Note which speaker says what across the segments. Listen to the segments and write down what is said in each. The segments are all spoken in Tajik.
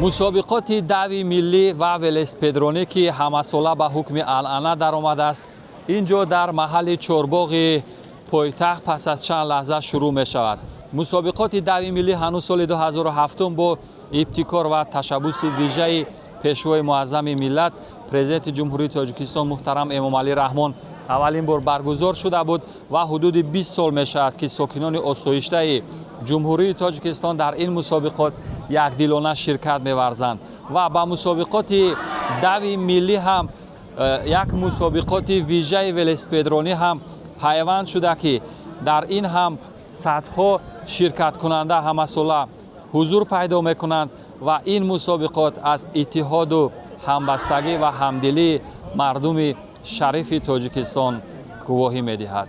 Speaker 1: Мусобиқоти дави миллӣ ва велосипедронӣ, ки ҳамасола ба ҳукми анъана даромадааст, ин ҷо дар маҳалли Чорбоғи пойтахт пас аз чанд лаҳза шурӯъ мешавад. Мусобиқоти дави миллӣ ҳанӯз соли 2007 бо ибтикор ва ташаббуси вижаи Пешвои муаззами миллат, Президенти Ҷумҳурии Тоҷикистон муҳтарам Эмомалӣ Раҳмон аввалин бор баргузор шуда буд ва ҳудуди 20 сол мешавад, ки сокинони осоиштаи Ҷумҳурии Тоҷикистон дар ин мусобиқот якдилона ширкат меварзанд ва ба мусобиқоти дави миллӣ ҳам як мусобиқоти вижаи велосипедронӣ ҳам пайванд шуда, ки дар ин ҳам садҳо ширкаткунанда ҳамасола ҳузур пайдо мекунанд ва ин мусобиқот аз иттиҳоду ҳамбастагӣ ва ҳамдилии мардуми шарифи Тоҷикистон гувоҳӣ медиҳад.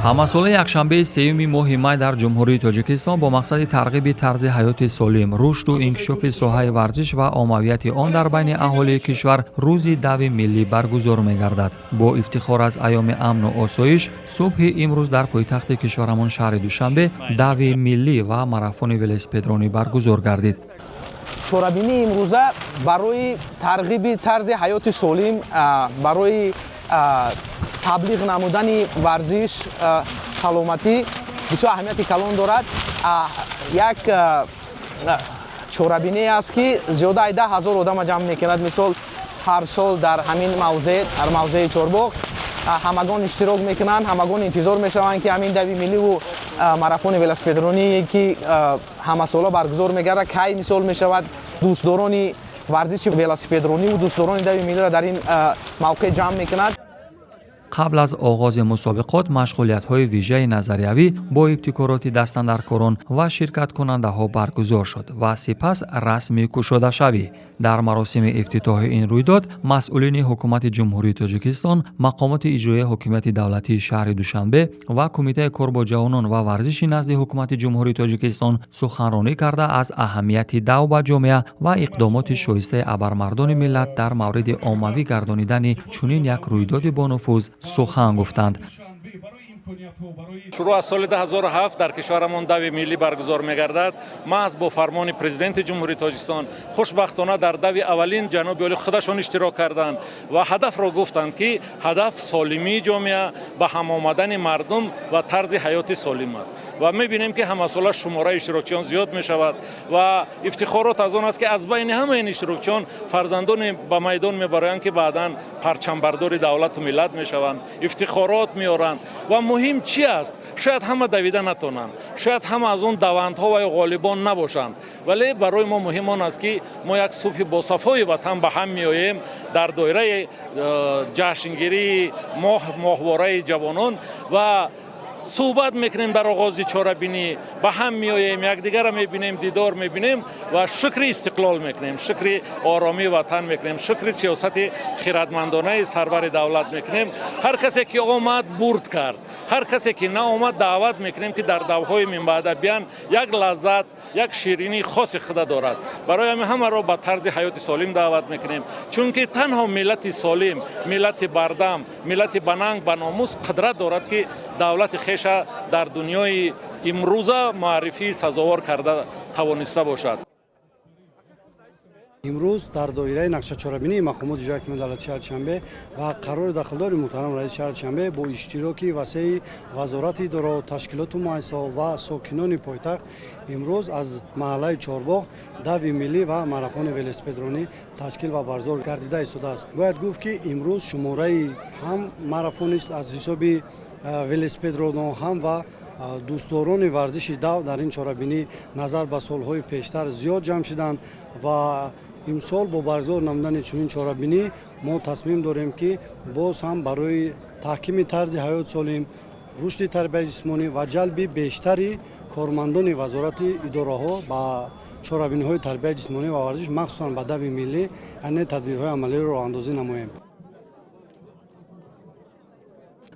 Speaker 1: Ҳамасола якшанбеи сеюми моҳи май дар Ҷумҳурии Тоҷикистон бо мақсади тарғиби тарзи ҳаёти солим, рушду инкишофи соҳаи варзиш ва оммавияти он дар байни аҳолии кишвар рӯзи дави миллӣ баргузор мегардад. Бо ифтихор аз айёми амну осоиш, субҳи имрӯз дар пойтахти кишварамон, шаҳри Душанбе, дави миллӣ ва марафони велосипедронӣ баргузор гардид.
Speaker 2: Чорабинии имрӯза барои тарғиби тарзи ҳаёти солим, барои таблиғ намудани варзиш, саломатӣ бисёр аҳамияти калон дорад. Як чорабиние аст, ки зиёда аз 10 000 одама ҷамъ мекунад. Мисол, ҳар сол дар ҳамин мавзеъ, дар мавзеи Чорбоғ, ҳамагон иштирок мекунанд, ҳамагон интизор мешаванд, ки ҳамин дави милливу марафони велосипедроние, ки ҳамасола баргузор мегардад, кай мисол мешавад. Дӯстдорони варзиши велосипедрониву дӯстдорони дави миллиро дар ин мавқеъ ҷамъ мекунад.
Speaker 1: Қабл аз оғози мусобиқот машғулиятҳои вижаи назариявӣ бо ибтикороти дастандаркорон ва ширкаткунандаҳо баргузор шуд ва сипас расми кушодашавӣ. Дар маросими ифтитоҳи ин рӯйдод масъулини Ҳукумати Ҷумҳурии Тоҷикистон, мақомоти иҷроияи ҳокимияти давлатии шаҳри Душанбе ва Кумитаи кор бо ҷавонон ва варзиши назди Ҳукумати Ҷумҳурии Тоҷикистон суханронӣ карда, аз аҳамияти дав ба ҷомеа ва иқдомоти шоистаи абармардони миллат дар мавриди оммавӣ гардонидани чунин як рӯйдоди бонуфуз сухан гуфтанд.
Speaker 3: Шурӯъ аз соли 2007 дар кишварамон дави миллӣ баргузор мегардад, маҳз бо фармони Президенти Ҷумҳурии Тоҷикистон. Хушбахтона, дар дави аввалин ҷаноби олӣ худашон иштирок карданд ва ҳадафро гуфтанд, ки ҳадаф солимии ҷомеа, ба ҳам омадани мардум ва тарзи ҳаёти солим аст. Ва мебинем, ки ҳамасола шумораи иштирокчиён зиёд мешавад ва ифтихорот аз он аст, ки аз байни ҳамаи ин иштирокчиён фарзандоне ба майдон мебароянд, ки баъдан парчамбардори давлату миллат мешаванд, ифтихорот меоранд. Ва муҳим чи аст? Шояд ҳама давида натонанд, шояд ҳама аз он давандҳо ва ё ғолибон набошанд, вале барои мо муҳим он аст, ки мо як субҳи босафои ватан ба ҳам меоем, дар доираи ҷашнгирии моҳвораи ҷавонон ва суҳбат мекунем. Дар оғози чорабинӣ ба ҳам меоем, якдигарро мебинем, дидор мебинем ва шукри истиқлол мекунем, шукри оромии ватан мекунем, шукри сиёсати хирадмандонаи сарвари давлат мекунем. Ҳар касе ки омад, бурд кард, ҳар касе ки наомад, даъват мекунем, ки дар давҳои минбаъда биён. Як лаззат, як ширинии хоси худа дорад. Барои ҳамин ҳамаро ба тарзи ҳаёти солим даъват мекунем, чунки танҳо миллати солим, миллати бардам, миллати бананг, баномус қудрат дорад, ки давлати хеша дар дунёи имрӯза муаррифии сазовор карда тавониста бошад.
Speaker 4: Имрӯз дар доираи нақшачорабинии мақомоти иҷроияи ҳокимияти давлати шаҳри Душанбе ва қарори дахлдори муҳтарам раиси шаҳри Душанбе бо иштироки васеи вазорати идораҳо, ташкилоту муассисаҳо ва сокинони пойтахт имрӯз аз маҳаллаи Чорбоғ дави миллӣ ва марафони велосипедронӣ ташкил ва баргузор гардида истодааст. Бояд гуфт, ки имрӯз шумораи ҳам марафонист аз ҳисоби велосипедронон ҳам ва дӯстдорони варзиши дав дар ин чорабинӣ назар ба солҳои пештар зиёд ҷамъ шуданд. Ва имсол бо баргузор намудани чунин чорабинӣ мо тасмим дорем, ки боз ҳам барои таҳкими тарзи ҳаёти солим, рушди тарбияи ҷисмонӣ ва ҷалби бештари кормандони вазорати идораҳо ба чорабиниҳои тарбияи ҷисмонӣ ва варзиш, махсусан ба дави миллӣ, яъне тадбирҳои амалиро роҳандозӣ намоем.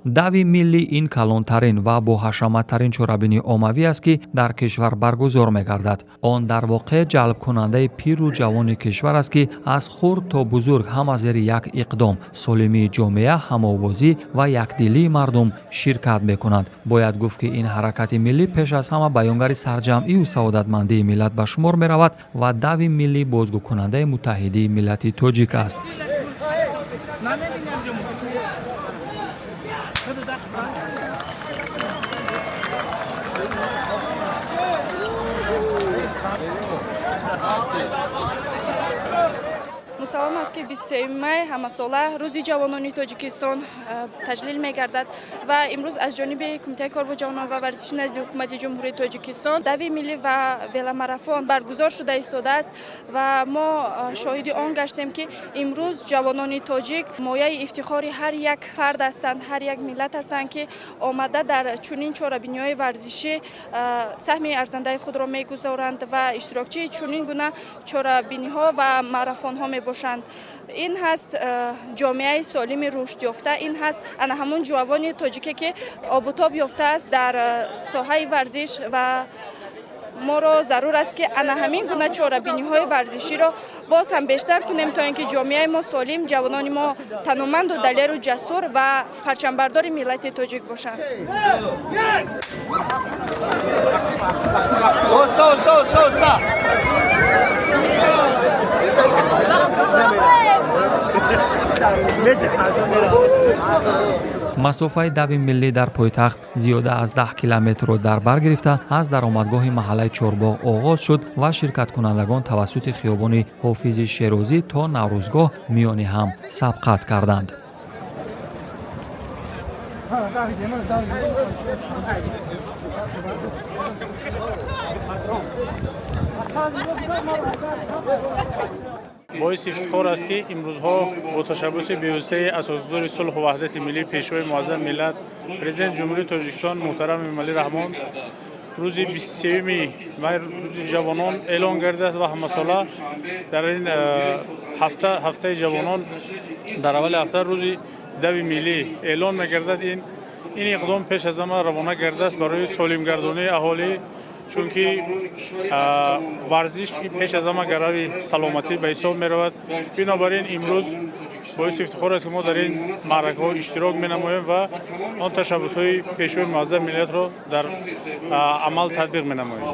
Speaker 1: Дави миллӣ ин калонтарин ва боҳашаматтарин чорабинии оммавӣ аст, ки дар кишвар баргузор мегардад. Он дар воқеъ ҷалбкунандаи пиру ҷавони кишвар аст, ки аз хурд то бузург ҳама зери як иқдом, солимии ҷомеа, ҳамовозӣ ва якдилии мардум ширкат мекунанд. Бояд гуфт, ки ин ҳаракати миллӣ пеш аз ҳама баёнгари сарҷамъию саодатмандии миллат ба шумор меравад ва дави миллӣ бозгӯкунандаи муттаҳидии миллати тоҷик аст.
Speaker 5: Мусаллам аст, ки 23 май ҳамасола Рӯзи ҷавонони Тоҷикистон таҷлил мегардад ва имрӯз аз ҷониби Кумитаи кор бо ҷавонон ва варзиши назди Ҳукумати Ҷумҳурии Тоҷикистон дави миллӣ ва веломарафон баргузор шуда истодааст ва мо шоҳиди он гаштем, ки имрӯз ҷавонони тоҷик мояи ифтихори ҳар як фард ҳастанд, ҳар як миллат ҳастанд, ки омада дар чунин чорабиниҳои варзишӣ саҳми арзандаи худро мегузоранд ва иштирокчии чунин гуна чорабиниҳо ва марафонҳо мебошанд. Ин ҳаст ҷомеаи солими рушдёфта, ин ҳаст ана ҳамун ҷавони тоҷике, ки обутоб ёфтааст дар соҳаи варзиш ва моро зарур аст, ки ана ҳамин гуна чорабиниҳои варзиширо боз ҳам бештар кунем, то ин ки ҷомеаи мо солим, ҷавонони мо тануманду далеру ҷасур ва парчамбардори миллати тоҷик бошанд.
Speaker 1: Масофаи дави миллӣ дар пойтахт зиёда аз 10 километрро дар бар гирифта, аз даромадгоҳи маҳаллаи Чорбоғ оғоз шуд ва ширкаткунандагон тавассути хиёбони Ҳофизи Шерозӣ то Наврӯзгоҳ миёни ҳам сабқат карданд.
Speaker 6: Боиси ифтихор аст, ки имрӯзҳо бо ташаббуси бевоситаи Асосгузори сулҳу ваҳдати миллӣ, Пешвои муаззами миллат, Президенти Ҷумҳурии Тоҷикистон муҳтарам Эмомалӣ Раҳмон рӯзи 23 май Рӯзи ҷавонон эълон гардидааст ва ҳамасола дар ин ҳафта, ҳафтаи ҷавонон, дар аввали ҳафта рӯзи дави миллӣ эълон мегардад. Ин иқдом пеш аз ҳама равона гардидааст барои солимгардонии аҳолӣ, чунки варзиш пеш аз ҳама гарави саломатӣ ба ҳисоб меравад. Бинобар ин имрӯз боиси ифтихор аст, ки мо дар ин маъракаҳо иштирок менамоем ва он ташаббусҳои Пешвои муаззами миллатро дар амал татбиқ менамоем.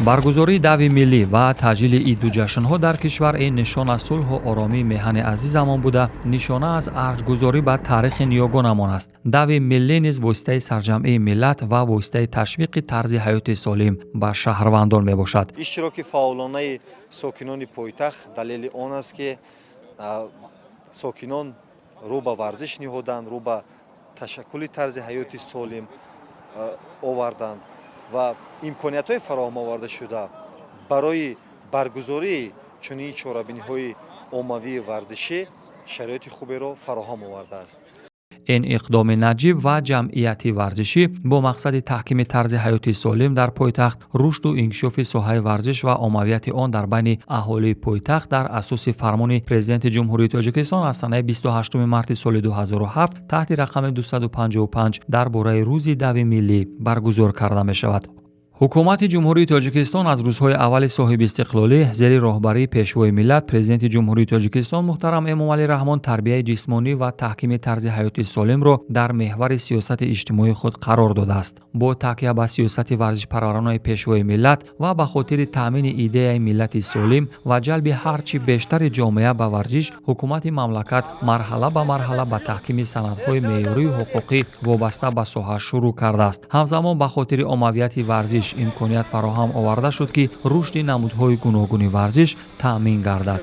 Speaker 1: Баргузории дави миллӣ ва таъҷили иду ҷашнҳо дар кишвар ин нишон аз сулҳу оромии меҳани азизамон буда, нишона аз арҷгузорӣ ба таърихи ниёгонамон аст. Дави миллӣ низ воситаи сарҷамъии миллат ва воситаи ташвиқи тарзи ҳаёти солим ба шаҳрвандон мебошад.
Speaker 7: Иштироки фаъолонаи сокинони пойтахт далели он аст, ки сокинон рӯ ба варзиш ниҳоданд, рӯ ба ташаккули тарзи ҳаёти солим оварданд ва имкониятҳои фароҳам оварда шуда барои баргузории чунин чорабиниҳои оммавии варзишӣ шароити хуберо фароҳам овардааст.
Speaker 1: Ин иқдоми наҷиб ва ҷамъияти варзишӣ бо мақсади таҳкими тарзи ҳаёти солим дар пойтахт, рушду инкишофи соҳаи варзиш ва оммавияти он дар байни аҳолии пойтахт дар асоси фармони Президенти Ҷумҳурии Тоҷикистон аз санаи 28 марти соли 2007 таҳти рақами 255 дар бораи рӯзи дави миллӣ баргузор карда мешавад. Ҳукумати Ҷумҳурии Тоҷикистон аз рӯзҳои аввали соҳибистиқлолӣ зери роҳбарии Пешвои миллат, Президенти Ҷумҳурии Тоҷикистон муҳтарам Эмомалӣ Раҳмон тарбияи ҷисмонӣ ва таҳкими тарзи ҳаёти солимро дар меҳвари сиёсати иҷтимоии худ қарор додааст. Бо такя ба сиёсати варзишпарваронаи Пешвои миллат ва ба хотири таъмини идеяи миллати солим ва ҷалби ҳар чӣ бештари ҷомеа ба варзиш, ҳукумати мамлакат марҳала ба марҳала ба таҳкими санадҳои меъёрию ҳуқуқӣ вобаста ба соҳа шурӯъ кардааст. Ҳамзамон ба хотири оммавияти варзиш имконият фароҳам оварда шуд, ки рушди намудҳои гуногуни варзиш таъмин гардад.